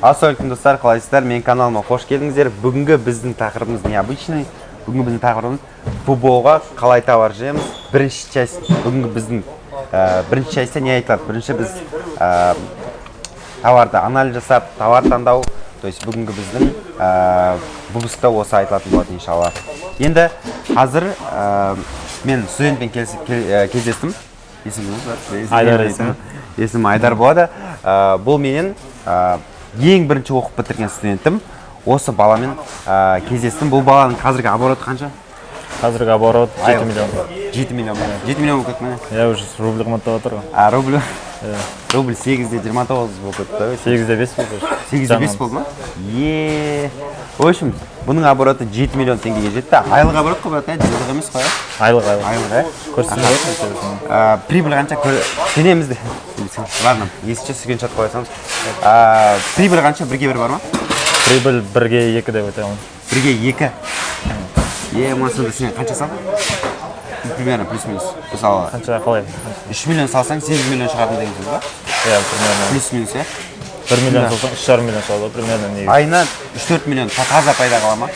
Ассалаумағалейкум, достар, қалайсыздар? Менің каналыма қош келдіңіздер. Бүгінгі біздің тақырыбымыз необычный. Бүгінгі біздің тақырыбымыз: ФБО-ға қалай товар жібереміз. Бірінші часть. Бүгінгі біздің бірінші частьте не айтылады? Бірінші біз товарды анализ жасап, товар таңдау. То есть бүгінгі біздің выпускта осы айтылатын болады, иншалла. Енді қазір мен студентпен кездестім. Есімі кім? Айдар есімі. Есімі Айдар болады. Бұл менен ең бірінші оқып бітірген студентім. Осы баламен кездестім. Бұл баланың қазіргі обороты қанша? Қазіргі оборот 7 миллион. 7 миллион ба? 7 миллион болып кетті ме? Иә, уже рубль қымбаттап жатыр ғой. А, рубль? Иә. Рубль 8,29 болып кетті да. 8,5 болды уже. 8,5 болды ма? Е, в общем, бұның обороты 7 миллион теңгеге жетті. Айлық оборот қой, брат, иә? Жылдық емес қой, иә? Айлық, айлық. Айлық, иә. Көрсетсең болады ма? Прибыль қанша? Сенеміз де. Ладно, есінше скриншот қоя саламыз. Прибыль қанша? Бірге бір бар ма? Прибыль 1:2 деп айта аламын. 1:2. Е, ма, сонда сен қанша салдың? Примерно, плюс минус. Мысалы, Қанша қалай? 3 миллион салсаң, 8 миллион шығатын деген сөз ба? Иә, примерно. Плюс минус, иә? 1 миллион салсаң, 3,5 миллион шығады ғой примерно негізі. Айына 3-4 миллион таза пайда қала ма?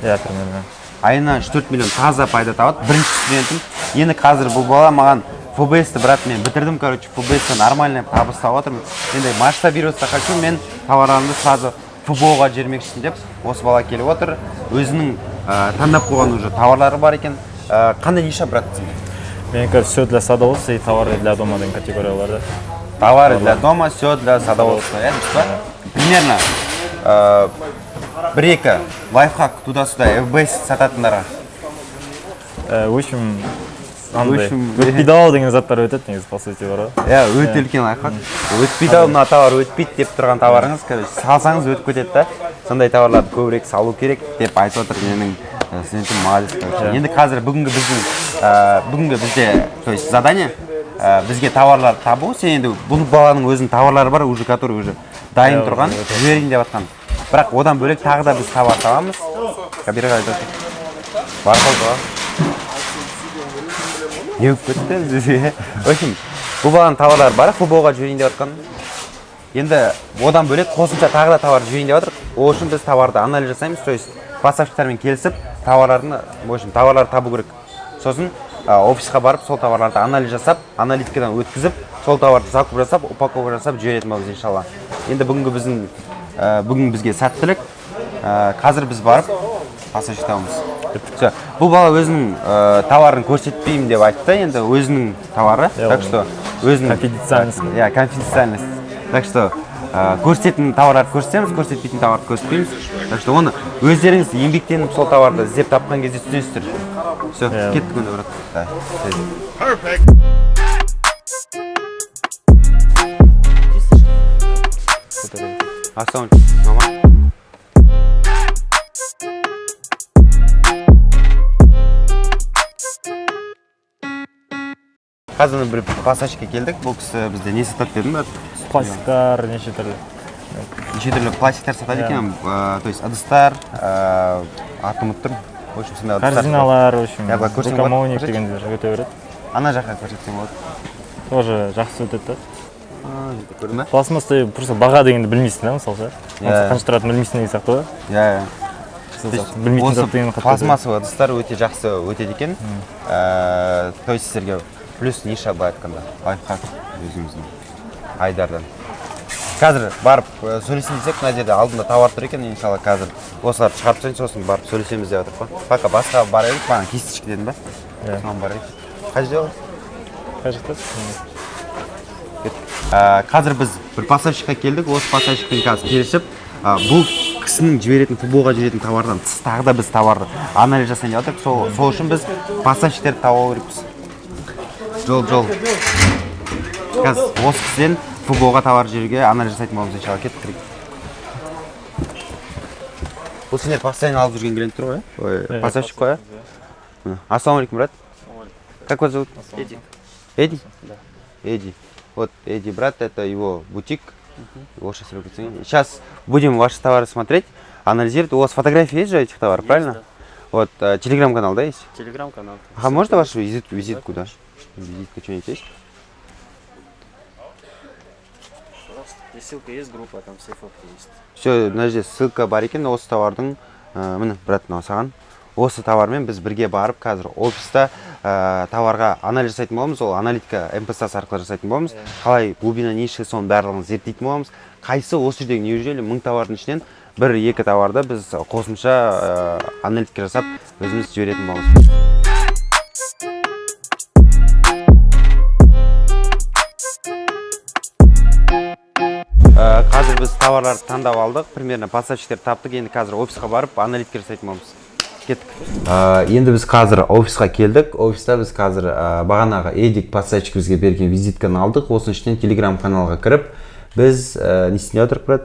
Иә, примерно. Айына 3-4 миллион таза пайда табады бірінші студентім. Енді қазір бұл бала маған: ФБС-ті, брат, мен бітірдім, короче, ФБС-ті нормальный табыс тауып жатырмын, енді масштабироваться хочу, мен товарларымды сразу ФБО-ға жібермекшісің», — деп осы бала келіп отыр. Өзінің таңдап қойған уже товарлары бар екен. Қандай ниша, брат, сенде? Менікі все для садоводства и товары для дома деген категорияларда. Товары для дома, все для садоводства, иә, дұрыс па? Примерно бір екі лайфхак туда сюда ФБС сататындарға. В общем, андай общем, өтпейді ау деген заттар өтеді негізі, по сути, бар ғой. Иә, өте үлкен лайфхак: өтпейді ау мына товар, өтпейді деп тұрған товарыңыз, короче, салсаңыз, өтіп кетеді да. Сондай товарларды көбірек салу керек деп айтып отыр менің студентім. Молодец, короче. Енді қазір бүгінгі біздің бүгінгі бізде, то есть, задание бізге товарларды табу. Сен енді, бұл баланың өзінің товарлары бар уже, который уже дайын Иә, тұрған, уже өте. жіберейін деп жатқан. Бірақ одан бөлек тағы да біз товар табамыз. Кабира айтып бар ғой, не болып кетті бізге? В общем, бұл баланың товарлары бар, ФБО-ға жіберейін деп жатқан. Енді одан бөлек қосымша тағы да товар жіберейін деп жатыр. Ол үшін біз товарды анализ жасаймыз, то есть поставщиктармен келісіп, товарлардың, в общем, товарларды табу керек. Сосын офисқа барып, сол товарларды анализ жасап, аналитикадан өткізіп, сол товарды закуп жасап, упаковка жасап жіберетін боламыз, иншалла. Енді бүгінгі біздің бүгін бізге сәттілік. Қазір біз барып поставщик табамыз. Всё. Бұл бала өзінің товарын көрсетпеймін деп айтты, енді өзінің товары, Иә, так ол что өзінің конфиденциальность. Иә, конфиденциальность. Так что көрсететін товарларды көрсетеміз, көрсетпейтін товарды көрсетпейміз. Так что оны өздеріңіз еңбектеніп, сол товарды іздеп тапқан кезде түсінесіздер. Все, Иә. кеттік онда, брат. Да. Perfect. Ассалаумағалейкум, мама. Қазір бір поставщикке келдік. Бұл кісі бізде не сатады дедің, брат? Пластиктар неше түрлі. Неше түрлі пластиктар сатады Иә. екен, то есть ыдыстар, атын ұмытып тұрмын. В общем, сондай ыдыстар сатады. Корзиналар, в общем, Иә, былай көрсең болады. рукомойник Көрсетші. дегендер өте береді. Ана жаққа көрсетсең болады. Тоже жақсы өтеді да. А, көрдің ба? Пластмасста просто баға дегенді білмейсің да, мысалы ше. Иә. Қанша тұратынын білмейсің деген сияқты ғой. Иә. Сол То есть сияқты. Білмейтін осы зат деген қатты өтеді. пластмассовый ыдыстар өте жақсы өтеді екен. То есть сіздерге плюс ниша, былай айтқанда, лайфхак өзіміздің Айдардан. Қазір барып сөйлесейін десек, мына жерде алдында товар тұр екен. Иншалла, қазір осыларды шығарып тастайын, сосын барып сөйлесеміз деп жатырмық қой. Пока басқа бара едік, бағана кисточка дедің ба? Иә. Соған барайық. Қай жерде ол? Қай жақта? Қазір біз бір поставщикқа келдік. Осы поставщикпен қазір келісіп, бұл кісінің жіберетін, ФБО-ға жіберетін товардан тыс тағы да біз товарды анализ жасайын деп жатырмық. Сол үшін біз поставщиктерді тауып керекпіз. Жол, жол. Қазір осы кісіден ФБО-ға товар жіберуге анализ жасайтын боламыз, иншалла. Кеттік, кірейік. Бұл сендер постоянно алып жүрген клиенттер ғой, иә? Ой, Иә. поставщик қой, иә? Міне. Ассалаумағалейкум, брат. Как вас зовут? Эдик. Эдди? Да. Эдди. Вот Эдди, брат, это его бутик. Орысша сөйлеп кетсең. Сейчас будем ваши товары смотреть, анализировать. У вас фотографии есть же этих товаров, Есть, правильно? да. Вот, телеграм-канал, да, есть? Телеграм-канал. А можно вашу визитку, да? Визитка что-нибудь есть? Пожалуйста. И ссылка есть, группа, там все фотки есть. Все, мына жерде ссылка бар екен осы товардың. Міне, брат, мынау саған. Осы товармен біз бірге барып, қазір офиста товарға анализ жасайтын боламыз. Ол аналитика МПС арқылы жасайтын боламыз. Қалай, глубина ниши, соның барлығын зерттейтін боламыз. Қайсы осы жердегі, неужели 1000 товардың ішінен бір екі товарды біз қосымша аналитика жасап, өзіміз жіберетін боламыз. Қазір біз товарларды таңдап алдық, примерно поставщиктерді таптық. Енді қазір офисқа барып, аналитика жасайтын боламыз. Кеттік. Енді біз қазір офисқа келдік. Офиста біз қазір бағанағы Эдик поставщик бізге берген визитканы алдық. Осының ішінен телеграм каналға кіріп, біз не істеп отырмық, брат?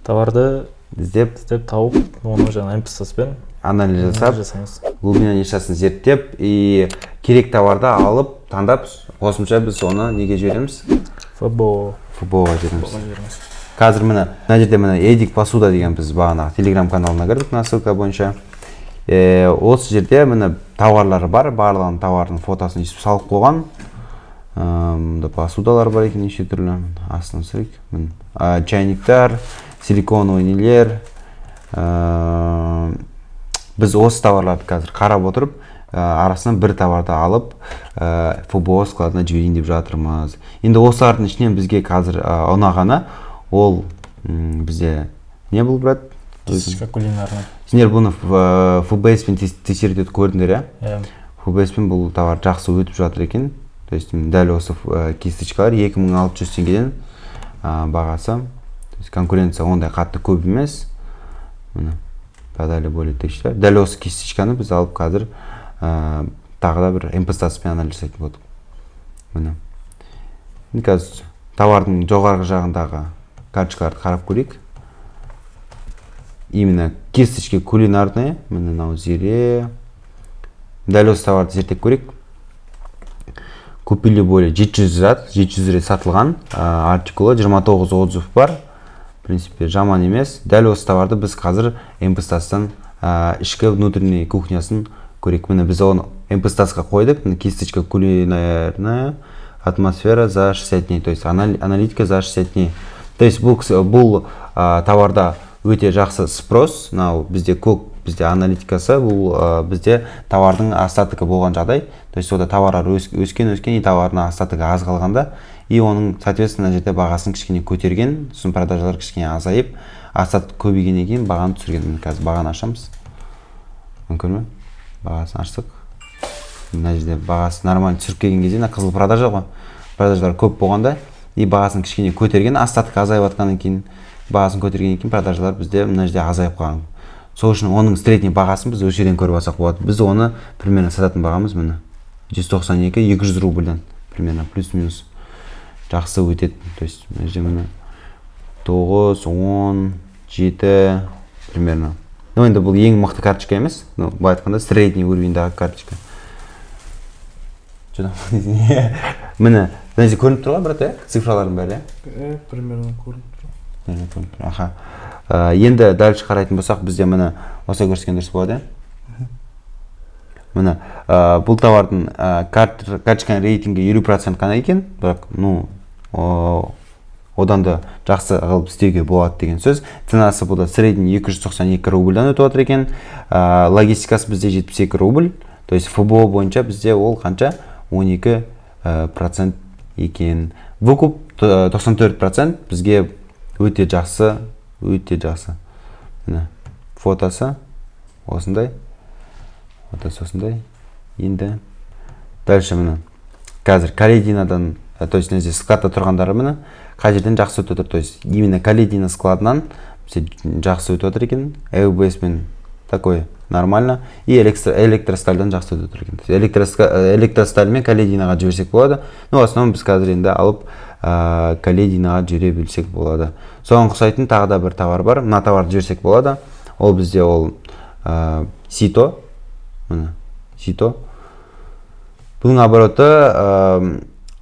Товарды іздеп, іздеп тауып, оны жаңа МПС-пен анализ жасап, жасаймыз. Глубина нишасын зерттеп и керек товарды алып, таңдап, қосымша біз оны неге жібереміз? ФБО. ФБО-ға жібереміз. Жібереміз. Қазір, міне, мына жерде, міне, Эдик Посуда деген, біз бағанағы телеграм каналына кірдік мына ссылка бойынша. Осы жерде, міне, товарлар бар, барлығының товардың фотосын өйстіп салып қойған. Мында посудалар бар екен неше түрлі. Астына түсірейік. Міне, чайниктар, силиконовый нелер. Біз осы товарларды қазір қарап отырып, арасынан бір товарды алып, ФБО складына жіберейін деп жатырмыз. Енді осылардың ішінен бізге қазір ұнағаны ол бізде не бұл, брат? Кисточка кулинарная. Сендер бұны ФБС пен тексеріп өтіп көрдіңдер, иә? Иә. ФБС пен бұл товар жақсы өтіп жатыр екен. То есть дәл осы кисточкалар 2600 теңгеден бағасы. То есть конкуренция ондай қатты көп емес. Міне, продали более тысячи. Дәл осы кисточканы біз алып, қазір тағы да бір МПС-пен анализ жасайтын болдық. Міне. Енді қазір товардың жоғарғы жағындағы карточкаларды қарап көрейік. Именно кисточки кулинарные, міне, мынау зере. Дәл осы товарды зерттеп көрейік. Купили более 700 зат, 700 рет сатылған, артикулы 29 отзыв бар. В принципе, жаман емес. Дәл осы товарды біз қазір МПС-тан ішкі внутренний кухнясын көрейік. Міне, біз оны МПС-қа қойдық. Міне, кисточка кулинарная, атмосфера за 60 дней, то есть аналитика за 60 дней. То есть бұл бұл товарда өте жақсы спрос. Мынау бізде көк, бізде аналитикасы, бұл бізде товардың остатогы болған жағдай. То есть ода товарлар өскен, өскен и товардың остатогы аз қалғанда, и оның, соответственно, мына жерде бағасын кішкене көтерген, сосын продажалар кішкене азайып, остаток көбейгеннен кейін бағаны түсірген. Міне, қазір бағаны ашамыз. Мүмкін бе? Бағасын аштық. Мына жерде бағасы нормально түсіріп келген кезде, мына қызыл продажа ғой, продажалар көп болғанда и бағасын кішкене көтерген, остаток азайып жатқаннан кейін бағасын көтергеннен кейін продажалар бізде мына жерде азайып қалған. Сол үшін оның средний бағасын біз осы жерден көріп алсақ болады. Біз оны примерно сататын бағамыз, міне, 192, 200 рубльден примерно, плюс минус жақсы өтеді. То есть мына жерде, міне, 9, 10, 7 примерно. Ну, енді бұл ең мықты карточка емес, ну, былай айтқанда, средний уровеньдағы карточка. Че там? Міне, мына жерде көрініп тұр ғой, брат, иә, цифралардың бәрі, иә? Примерно көрініп тұр. Примерно көрініп тұр, аха. Енді дальше қарайтын болсақ, бізде, міне, осылай көрсеткен дұрыс болады, иә. Міне, бұл товардың карточканың рейтингі 50% қана екен, бірақ, ну, одан да жақсы қылып істеуге болады деген сөз. Ценасы бұл да средний 292 рубльдан өтіп жатыр екен. Логистикасы бізде 72 рубль, то есть ФБО бойынша бізде ол қанша? 12 процент екен. Выкуп 94%, бізге өте жақсы, өте жақсы. Міне, фотосы осындай, фотосы осындай. Енді дальше, міне, қазір Колединодан, то есть мына жерде складта тұрғандары, міне, қай жерден жақсы өтіп отыр. То есть именно Коледино складынан бізде жақсы өтіп отыр екен, ЛБС пен такой нормально и Электростальдан жақсы өтіп отыр екен. То есть Электросталь мен Колединоға жіберсек болады. Ну, в основном біз қазір енді алып, Колединоға жібере білсек болады. Соған ұқсайтын тағы да бір товар бар, мына товарды жіберсек болады. Ол бізде ол сито. Міне, сито. Бұның обороты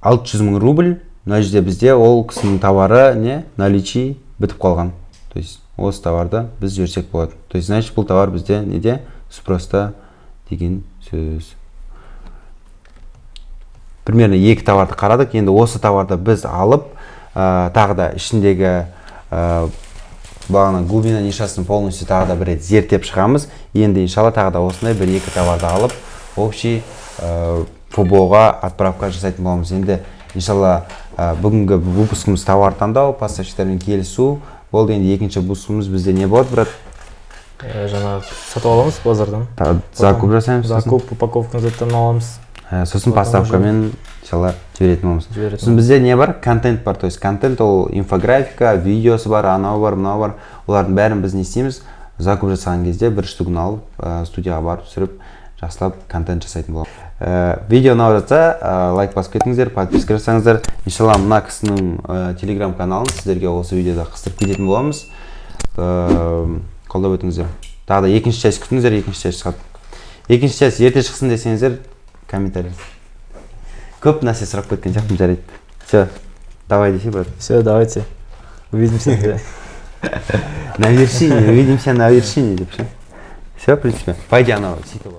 600 мың рубль. Мына жерде бізде ол кісінің товары не наличии бітіп қалған. То есть осы товарды біз жіберсек болады. То есть, значит, бұл товар бізде неде, спроста деген сөз. Примерно екі товарды қарадық. Енді осы товарды біз алып Тағы да ішіндегі бағана глубина нишасын полностью тағы да бір рет зерттеп шығамыз. Енді, иншалла, тағы да осындай бір екі товарды алып, общий ФБО-ға отправка жасайтын боламыз. Енді, иншалла, бүгінгі выпускымыз товар таңдау, поставщиктармен келісу болды. Енді екінші выпускымыз бізде не болады, брат? Жаңағы сатып аламыз базардан. Закуп жасаймыз сосын. Закуп, упаковканы заттарын аламыз. Сосын Потом поставкамен, иншалла, жіберетін боламыз. Жіберетін. Сосын бізде не бар? Контент бар. То есть контент ол инфографика, видеосы бар, анау бар, мынау бар. Олардың бәрін біз не істейміз? Закуп жасаған кезде бір штугін алып, студияға барып түсіріп, жақсылап контент жасайтын боламыз. Видео ұнап жатса, лайк басып кетіңіздер, подписка жасаңыздар. Иншалла, мына кісінің телеграм каналын сіздерге осы видеода қыстырып кететін боламыз. Қолдап өтіңіздер. Тағы да екінші часть күтіңіздер, екінші часть шығады. Екінші часть ерте шықсын десеңіздер, комментарий. Көп нәрсе сұрап кеткен сияқтымын, жарайды. Все, давай десе, брат. Все, давайте. Увидимся. На вершине, увидимся на вершине деп ше. Все, в принципе. По идее, анау сөйтіп.